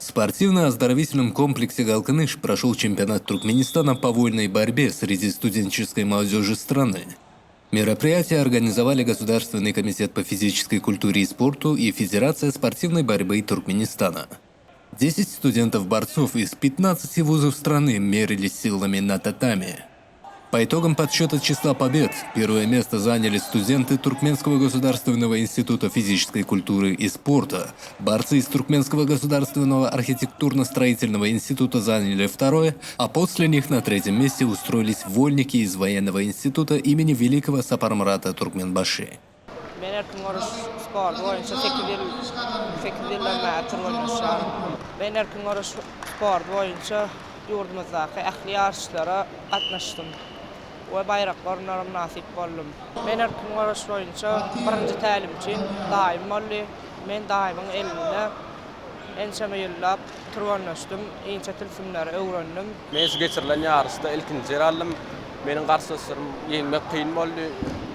В спортивно-оздоровительном комплексе «Галкыныш» прошел чемпионат Туркменистана по вольной борьбе среди студенческой молодежи страны. Мероприятие организовали Государственный комитет по физической культуре и спорту и Федерация спортивной борьбы Туркменистана. 10 студентов-борцов из 15 вузов страны мерились силами на татами. По итогам подсчета числа побед первое место заняли студенты Туркменского государственного института физической культуры и спорта. Борцы из Туркменского государственного архитектурно-строительного института заняли второе, а после них на третьем месте устроились вольники из военного института имени великого Сапармурата Туркменбаши. Men erkin göreş sporty boýunça sekiz ýyl, sekiz ýyldan bäri türgenleşýärin. Men erkin göreş sporty boýunça ýurdumyzdaky ähli ýaryşlara gatnaşdym we baýrakly orunlara mynasyp boldum. Men erkin göreş boýunça birinji tälimçim daýym boldy. Men daýymyň elinde ençeme ýyllap türgenleşdim, inçe tilsimleri öwrendim. Men şu geçirilen ýaryşda ilkinji ýer aldym. Meniň garşydaşlarymy ýeňmek kyn boldy.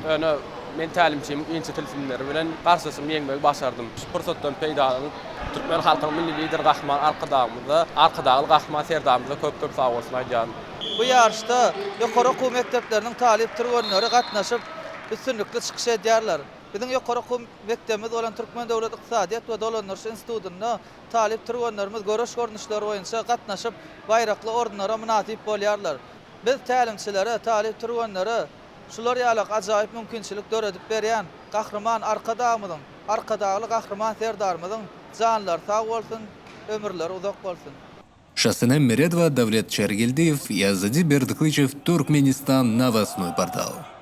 Ýöne men tälimçimiň inçe tilsimleri bilen garşydaşymy ýeňmegi başardym. Şu pursatdan peýdalanyp, türkmen halkynyň Milli Lideri Gahryman Arkadagymyza, Arkadagly Gahryman Serdarymyza köp-köp sagbolsun aýdýaryn. Bu ýaryşda ýokary okuw mekdepleriniň talyp türgenleri gatnaşyp, üstünlikli çykyş edýärler. Biziň ýokary okuw mekdebimiz bolan Türkmen döwlet ykdysadyýet we dolandyryş institutynda talyp türgenlerimiz göreş görnüşleri boýunça gatnaşyp, baýrakly orunlara mynasyp bolýarlar. Biz tälimçilere, talyp türgenlere şular ýalak ajaýyp mümkinçilik döredip berýän Gahryman Arkadagymyzyň, Arkadagly Gahryman Serdarymyzyň janlary sag bolsun, ömürleri uzak bolsun! Şasenem Meredowa, Dawlet Çarygeldiýew, Ýazadi Berdiklyçew, Türkmenistan, Nowostnoý portal.